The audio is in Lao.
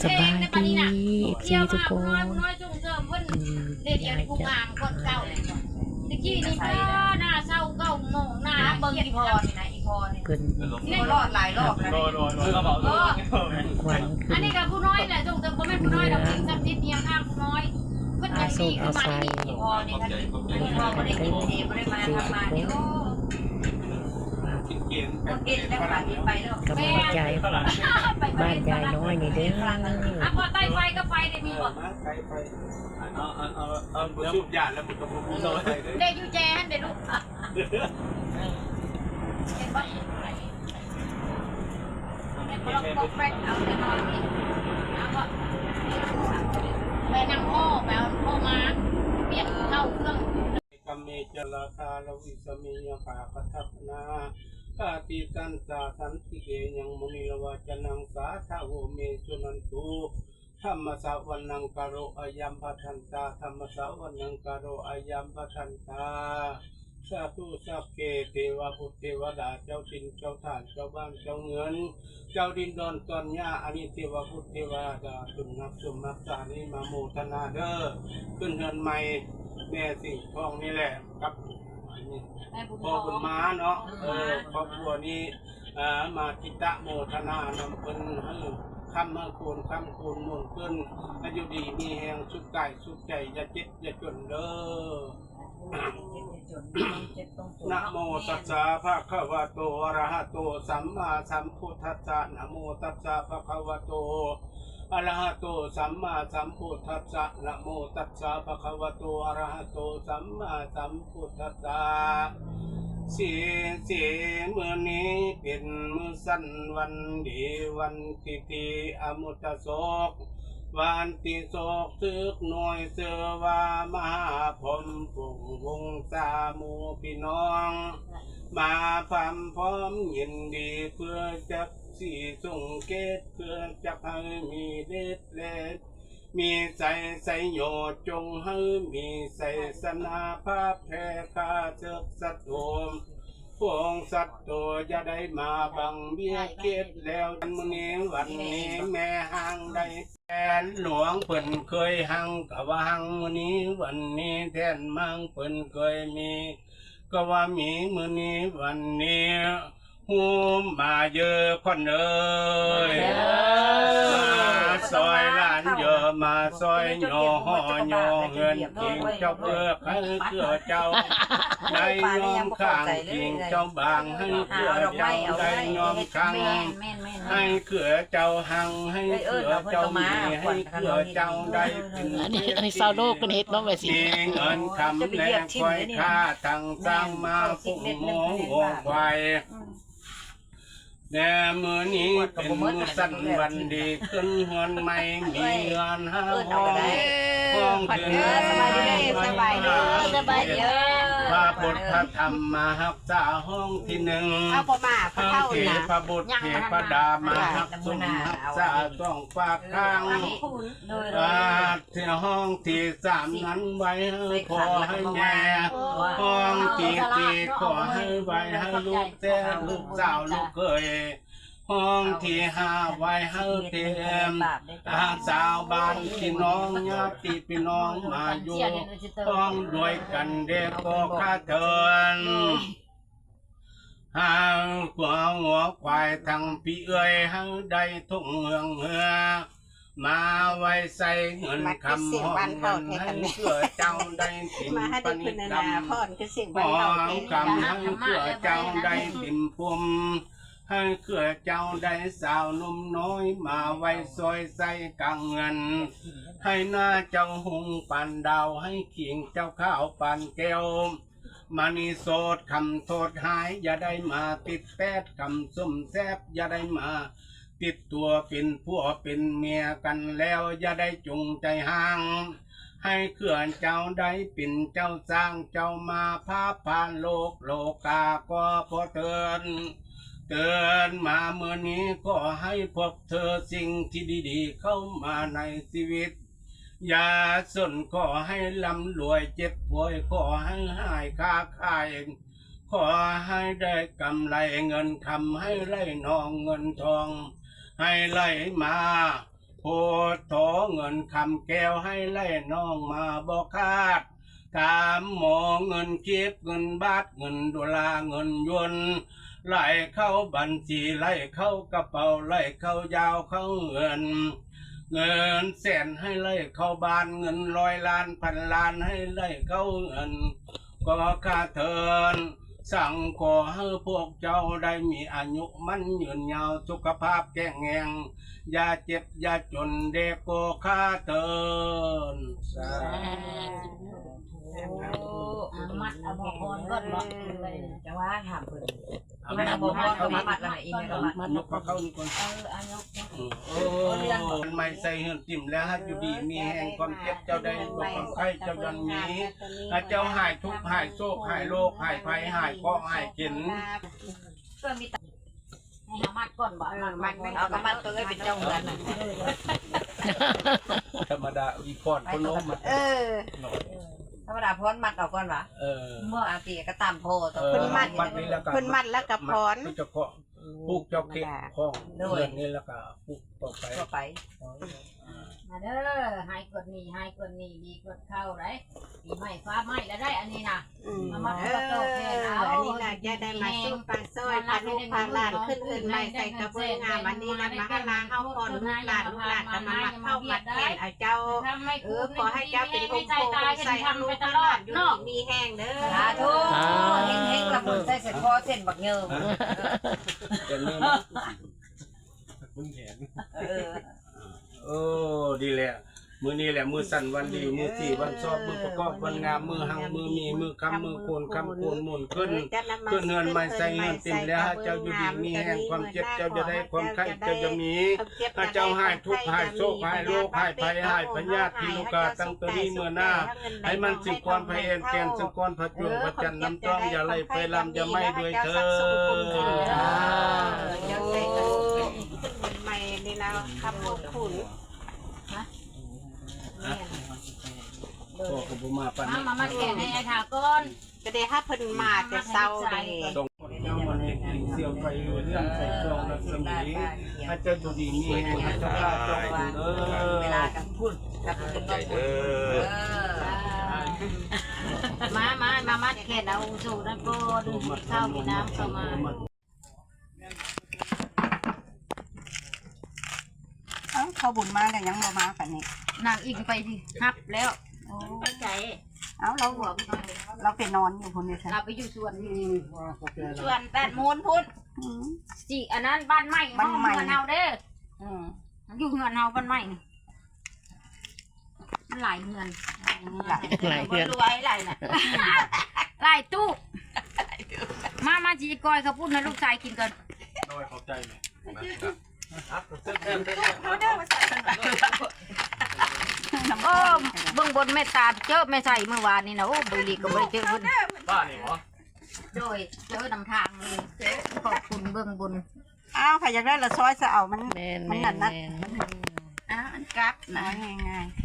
ສະບາຍດີ ເອັຟຊີ ທຸກຄົນ ຍິນດີທີ່ໄດ້ພົບກັນອີກ ຕະກີ້ນີ້ ໜ້າເຊົ້າເກົ້າໂມງ ໜ້າ ເບິ່ງອີ່ພໍ່ນີ້ນະ ອີ່ພໍ່ນີ້ ເພິ່ນ ນີ້ລອດຫຼາຍລອບແລ້ວ ເອີ ອັນນີ້ກໍຜູ້ນ້ອຍແຫຼະ ສົງເສີມ ບໍ່ແມ່ນຜູ້ນ້ອຍດອກ ສິ່ງສັກສິດອີ່ຫຍັງທາງຜູ້ນ້ອຍ ເພິ່ນຢາກດີຂຶ້ນມາອີກ ອີ່ພໍ່ນີ້ ຄັນອີ່ພໍ່ບໍ່ໄດ້ກິນດີ ບໍ່ໄດ້ມາທຳມານີ້ ໂອ້ ກຳລັງໃຈບ້ານຍາຍນ້ອຍນີ້ເດີ ອ່ະ ພໍໄຕ້ໄຟກໍໄຟໄດ້ມີບໍ່? ເອົາ ເອົາ ເອົາ ເອົາ ບໍ່ສູບຢາແລ້ວ ມັນກໍບໍ່ຮູ້ໄດ້ ໄດ້ຢູ່ແຈຫັ້ນເດ້ລູກ ເຫັນບໍ່? ເຮັດບໍ່ລອກປອກແປກ ເອົາແຕ່ນ້ອຍນີ້ ເອົາບໍ່? ໄປນັ່ງຫໍ່ ໄປເອົາຫໍ່ມາ ປຽກເຂົ້າເຄື່ອງ ເມ ຈະລາທາລະວິສະເມ ຍະຖາ ຄະທັບພະນາ ຄາຕິຕັນຈາ ສັນຕິເກ ຍັງ ມຸນີລະວາຈະນັງ ສາທະໂວ ເມ ສຸນັນຕຸ ທຳມະສະວະນັງ ກາໂຣ ອາຍັມ ພັດທັນຕາ ທຳມະສະວະນັງ ກາໂຣ ອາຍັມ ພັດທັນຕາ ສາທຸ ສັກເກ ເທວະບຸດເທວະດາ ເຈົ້າຖິ່ນເຈົ້າຖານ ເຈົ້າບ້ານເຈົ້າເຮືອນ ເຈົ້າດິນດອນຕອນຫຍ້າ ອານິເທວະບຸດເທວະດາ ເພິ່ນຮັກສົມຮັກສານີ້ ມາໂມທະນາເດີ ຂຶ້ນເຮືອນໃໝ່ແມ່ສິງທອງນີ້ແຫຼະ ກັບພໍ່ບຸນມາເນາະ ເອີ ຄອບຄົວນີ້ ເອີ ມາທິຕະໂມທະນານຳເພິ່ນ ໃຫ້ຄ້ຳໃຫ້ຄູນ ຄ້ຳຄູນມູນຂຶ້ນ ໃຫ້ຢູ່ດີມີແຮງ ສຸກກາຍສຸກໃຈ ຢ່າເຈັບຢ່າຈົນເດີ. ນະໂມຕັດສະ ພະຄະວະໂຕ ອະລະຫະໂຕ ສຳມາສຳພຸດທັດສະ ນະໂມຕັດສະ ພະຄະວະໂຕ ອະລະຫະໂຕ ສຳມາສຳພຸດທັດສະ ນະໂມຕັດສະ ພະຄະວະໂຕ ອະລະຫະໂຕ ສຳມາສຳພຸດທັດສະ ສີ ສີ ມື້ນີ້ເປັນມື້ສັນວັນດີ ວັນທິຕິ ອະມຸດຕະໂສກ ວັນຕິໂສກ ຖືກໜ່ວຍຊື່ວ່າ ມະຫາພົມ ພົງວົງສາ ໝູ່ພີ່ນ້ອງ ມາພຳພ້ອມຍິນດີ ເພື່ອຈັກຊິສົ່ງເກດ ເພື່ອຈັກໃຫ້ມີເດດແລ ມີໄຊ ໄຊໂຍ ຈົ່ງໃຫ້ມີໄຊຊະນະ ພາບແຜ່ຂ້າເສິກສັດໂຕ ພວງສັດໂຕ ຢ່າໄດ້ມາບັງເບຍເກດແລ້ວ ມື້ນີ້ວັນນີ້ແມ່ຮັ່ງໄດ້ ແທນຫຼວງເພິ່ນເຄີຍຮັ່ງ ກະວ່າຮັ່ງມື້ນີ້ວັນນີ້ ແທນໝັ້ງເພິ່ນເຄີຍມີ ກະວ່າມີມື້ນີ້ວັນນີ້ ຮູ້ມາເຢີຂວັນເອີຍ ມາຊ່ອຍຫຼານເຢີ ມາຊ່ອຍຍໍຫໍຍໍເຮືອນ ຄິງເຈົ້າເບີກ ໃຫ້ເຄືອເຈົ້າໄດ້ຍອມຄັງ ຄິງເຈົ້າບາງ ໃຫ້ເຄືອເຈົ້າໄດ້ຍອມຄັງ ໃຫ້ເຄືອເຈົ້າຮັ່ງ ໃຫ້ເຄືອເຈົ້າມີ ໃຫ້ເຄືອເຈົ້າໄດ້ເປັນ ອັນນີ້ ອັນນີ້ຊາວໂລກເພິ່ນເຮັດເນາະ ແມ່ຊິ ມີເງິນຄຳແລງຄອຍຄ່າ ທັງສ້າງມາປຸກໝູງົວຄວາຍ ແດ່ມື້ນີ້ເປັນມື້ສັນວັນດີ ຂຶ້ນເຮືອນໃໝ່ ມີເຮືອນຫ້າຫ້ອງ ຫ້ອງທີ່ໜຶ່ງ ສະບາຍດີເດີ ສະບາຍດີ ສະບາຍດີ ພະພຸດທະທຳມາຮັກສາຫ້ອງທີ່ໜຶ່ງ ເອົາບໍ່ມາ ພະເຖົ້ານະ ເທພະບຸດເທພະດາມາຮັກສົມຮັກສາສອງຝາກຂ້າງ ໂດຍ ອ່າ ທີ່ຫ້ອງທີ່ສາມນັ້ນໄວ້ໃຫ້ພໍ່ໃຫ້ແມ່ ຫ້ອງທີ່ສີ່ຂໍໃຫ້ໄວ້ໃຫ້ລູກແທ້ລູກສາວລູກເຂີຍ ຫ້ອງທີ່ຫ້າໄວ້ໃຫ້ເຕັມ ອ່າ ຊາວບ້ານພີ່ນ້ອງຍາດຕິພີ່ນ້ອງມາຢູ່ ພ້ອມດ້ວຍກັນເດ້ກໍຂ້າເທີນ ຫາຫົວງົວຄວາຍທັງປີເອື້ອຍ ໃຫ້ໄດ້ທົ່ງເຮືອງເຮືອ ມາໄວ້ໃຊ້ເງິນຄຳ ຫອມເງິນໃຫ້ເກືອເຈົ້າໄດ້ເຕັມປະນິດດຳ ຫອມຄຳໃຫ້ເກືອເຈົ້າໄດ້ເຕັມພູມ ໃຫ້ເກືອເຈົ້າໄດ້ສາວໜຸ່ມນ້ອຍ ມາໄວ້ຊ່ອຍໃຊ້ກາງເງິນ ໃຫ້ໜ້າເຈົ້າຮຸ່ງປານດາວ ໃຫ້ຂີງເຈົ້າຂາວປານແກ້ວ ມະນີໂສດຄຳໂທດຮ້າຍ ຢ່າໄດ້ມາຕິດແປດ ຄຳຊົມແຊບ ຢ່າໄດ້ມາຕິດຕົວເປັນຜົວເປັນເມຍກັນແລ້ວ ຢ່າໄດ້ຈົງໃຈຮ້າງ ໃຫ້ເຂືອເຈົ້າໄດ້ເປັນເຈົ້າສ້າງ ເຈົ້າມາພາບຜ່ານໂລກໂລກາກໍພໍເທີນ ເຕີນມາມື້ນີ້ ຂໍໃຫ້ພົບເທີສິ່ງທີ່ດີໆເຂົ້າມາໃນຊີວິດ ຢ່າຈົນ ຂໍໃຫ້ລ່ຳລວຍ ເຈັບປ່ວຍ ຂໍໃຫ້ຫາຍຄ້າຂາຍ ຂໍໃຫ້ໄດ້ກຳໄລເງິນຄຳ ໃຫ້ໄຫຼນອງເງິນທອງ ໃຫ້ໄຫຼມາ ໂພດທໍ່ເງິນຄຳແກ້ວ ໃຫ້ໄຫຼນອງມາບໍ່ຂາດ. ຕາມໝໍເງິນກີບ ເງິນບາດ ເງິນໂດລາ ເງິນຢວນ ໄຫຼເຂົ້າບັນຊີ ໄຫຼເຂົ້າກະເປົາ ໄຫຼເຂົ້າຢາວເຂົ້າເຮືອນ. ເງິນແສນໃຫ້ໄຫຼເຂົ້າບ້ານ ເງິນຮ້ອຍລ້ານພັນລ້ານໃຫ້ໄຫຼເຂົ້າເຮືອນ. ຂໍຂ້າເທີນ ສັງຂໍໃຫ້ພວກເຈົ້າໄດ້ມີອາຍຸໝັ້ນຍືນຍາວ ສຸຂະພາບແຂງແຮງ ຢ່າເຈັບຢ່າຈົນແດ່ຂໍຂ້າເທີນ. ສາທຸ. ອະນຸມັດເອົາໝໍພອນກ່ອນເນາະ. ເອີ ຈັ່ງວ່າຖາມເພິ່ນ ອີແມ່ກໍບໍ່ຮອດກໍມາມັດລະແມ່ ອີແມ່ກໍມັດ ຍົກພາເຂົ້ານີ້ກ່ອນ. ເອີ ອາຍຸ ເອີ ເລື່ອງໃໝ່ໃສ່ເຮືອນຕິ້ມແລ້ວ ໃຫ້ຢູ່ດີມີແຮງ ຄວາມເຈັບເຈົ້າໄດ້ ຄວາມໄຂ້ເຈົ້າຢ່າມີ ໃຫ້ເຈົ້າຫາຍທຸກ ຫາຍໂສກ ຫາຍໂລກ ຫາຍໄພ ຫາຍເຄາະ ຫາຍເຂັນ. ໃຫ້ເຮົາມັດກ່ອນບໍ່? ເອີ ມັດ ເອົາກໍມັດຕົວເອື້ອຍເປັນເຈົ້າເຮືອນນະ. ທຳມະດາ ອີພອນ ຄົນໂນ້ມ ເອີ ທຳມະດາພອນມັດເອົາກ່ອນຫວາ? ເອີ ບໍ່ ອາຕີກໍຕາມພໍ່ ເອີ ເພິ່ນມັດ ມັດນີ້ແລ້ວກໍ ເພິ່ນມັດແລ້ວກໍພອນ ເຈົ້າຂອງ ອືມ ຜູກເຈົ້າເຂດ ທຳມະດາ ຂອງ ໂດຍ ເຮືອນນີ້ແລ້ວກໍຜູກຕໍ່ໄປ ຕໍ່ໄປ. ມາເດີ ຫາຍກວດໜີ້ ຫາຍກວດໜີ້ ດີກວດເຂົ້າໄດ໋. ປີໃໝ່ຟ້າໃໝ່ແລ້ວໄດ໋ ອັນນີ້ນະ. ອືມ ມາມັດ ເອີ ຕໍ່ແທນເອົາ ອັນນີ້ນະ ຈະໄດ້ມາຊຸມມາຊ່ອຍ ພາລູກພາຫຼານຂຶ້ນເຮືອນໃໝ່ໃສ່ກະບວນງາມ. ອັນນີ້ນະ ມະຫາລາເຮົາພອນລູກຫຼານ ລູກຫຼານກໍມາມັດເຂົ້າມັດແຂນເອົາເຈົ້າ. ເອີ ຂໍໃຫ້ເຈົ້າເປັນອົງໂພອົງໄຊ ໃຫ້ລູກໃຫ້ຫຼານຢູ່ດີມີແຮງເດີ. ສາທຸ. ເຮັງໆ ລະບຸນໃສ່ສະເພາະເສັ້ນບັກເຍີ. ເອີ ເອີ ດີແລ້ວ ມື້ນີ້ແຫຼະມື້ສັນວັນດີ ມື້ສີວັນຊອບ ມື້ປະກອບວັນງາມ ມື້ຮັ່ງ ມື້ມີ ມື້ຄຳ ມື້ຄູນ ຄຳຄູນໝູນຂຶ້ນ ຂຶ້ນເຮືອນໃໝ່ໃສ່ເຮືອນຕິ້ມແລ້ວ ໃຫ້ເຈົ້າຢູ່ດີມີແຮງ ຄວາມເຈັບເຈົ້າຢ່າໄດ້ ຄວາມໄຂ້ເຈົ້າຢ່າມີ ໃຫ້ເຈົ້າຫາຍທຸກ ຫາຍໂສກ ຫາຍໂລກ ຫາຍໄພ ຫາຍພະຍາດ ທີ່ລູກກາຕັ້ງແຕ່ນີ້ເມື່ອໜ້າ ໃຫ້ມັນຊິກ່ອນພະແອນແກ່ນ ຊິກ່ອນພະຈົວງພະຈັນ ນ້ຳຕ້ອງຢ່າໄຫຼ ໄຟລາມຢ່າໄໝດ້ວຍເທີ້ນ. ໃໝ່ນີ້ລະຄຳຂອບຄຸນ. ພໍ່ກໍບໍ່ມາປານນີ້ ມາ ມາແກ່ໃຫ້ອ້າຍຖາກ່ອນ. ກໍໄດ້ຮັບເພິ່ນມາແຕ່ເຊົ້າເດ້. ສອງຄົນເຈົ້າມາໃນທີ່ສ່ຽວໄຟເຮືອນໄຟຊອງລັດສະໝີ ໃຫ້ເຈົ້າຢູ່ດີມີແຮງ ໃຫ້ເຈົ້າຄ້າເຈົ້າຂຶ້ນເດີ. ເວລາກັນພຸ້ນກັບເພິ່ນເດີ. ມາ ມາ ມາມັດແຂນເອົາສູ່ນັ້ນກ່ອນ ເຂົ້າມີນ້ຳເຂົ້າມາ. ເອົ້າ ເຂົ້າບຸນມາແລ້ວຍັງບໍ່ມາປານນີ້? ນາງອິງໄປຮັບແລ້ວ. ໂອ້ ໄປໃສ? ເອົ້າ ລາວ ລາວໄປນອນຢູ່ພຸ້ນເດ້. ລາວໄປຢູ່ສວນ ຢູ່ສວນຕາດມູນພຸ້ນ. ອືມ ຊິ ອັນນັ້ນ ບ້ານໃໝ່ ບ້ານໃໝ່ ເຮົາເຮືອນເຮົາເດ້. ອືມ ຢູ່ເຮືອນເຮົາ ບ້ານໃໝ່ນີ້. ມັນຫຼາຍເຮືອນ ຫຼາຍ ຫຼາຍເຮືອນ ລວຍຫຼາຍນະ ຫຼາຍຕູ້. ມາ ມາ ຊິກ້ອຍເຂົ້າປຸ້ນໃຫ້ລູກຊາຍກິນກ່ອນ. ໂດຍ ຂອບໃຈແມ່. ໂອ້ ເບິ່ງບົນແມ່ຕາເຈີແມ່ໄຊມື້ວານນີ້ນະ. ໂອ້ ບໍ່ຫຼີກກໍບໍ່ໄດ້ເຈີເພິ່ນ ບ້ານນີ້ບໍ? ໂດຍ ເຈີນຳທາງເລີຍ. ຂອບຄຸນເບິ່ງບຸນ. ອ້າວ ໃຜຢາກໄດ້ລະຊອຍຊະເອົາ ມັນ ແມ່ນ ມັນນັ້ນນະ. ແມ່ນ ອ້າວ ອັນກັບນະ ງ່າຍໆ.